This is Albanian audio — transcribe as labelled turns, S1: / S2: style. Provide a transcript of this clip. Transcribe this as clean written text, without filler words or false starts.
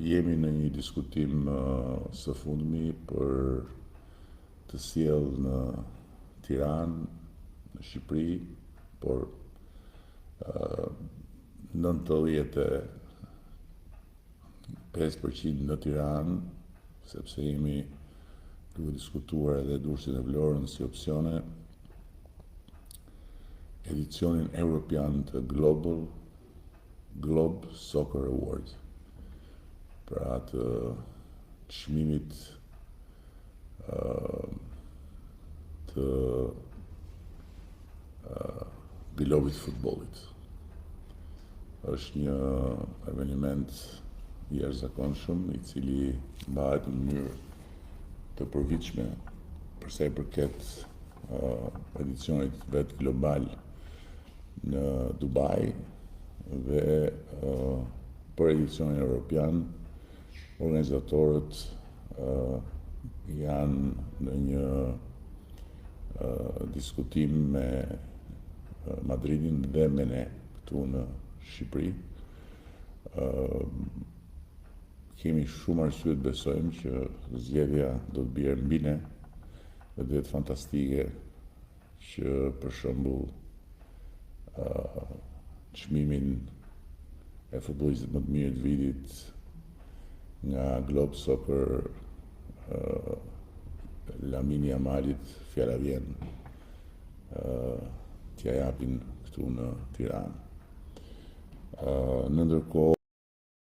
S1: Jemi në një diskutim së fundmi për të sjellë në Tiranë, në Shqipëri, por 95% në Tiranë, sepse jemi duke diskutuar edhe Durrësin e Vlorën si opsione, edicionin europian të Global Globe Soccer Award, pra të çmimit të globit të futbollit. Është një eveniment i jashtëzakonshëm i cili mbahet në mënyrë të përvitshme për sa i përket edicionit vetë global në Dubai dhe për edicionin europian organizatorët janë në një diskutim me Madridin dhe me ne këtu në Shqipëri. Kemi shumë arsye të besojmë që zgjedhja do të bjerë mbi ne dhe do jetë fantastike që për shembull çmimin e futbollistit më të mirë të vitit nga Globe Soccer Lamine Yamalit, fjala vjen, t'ia japin këtu në Tiranë. Në ndërkohë.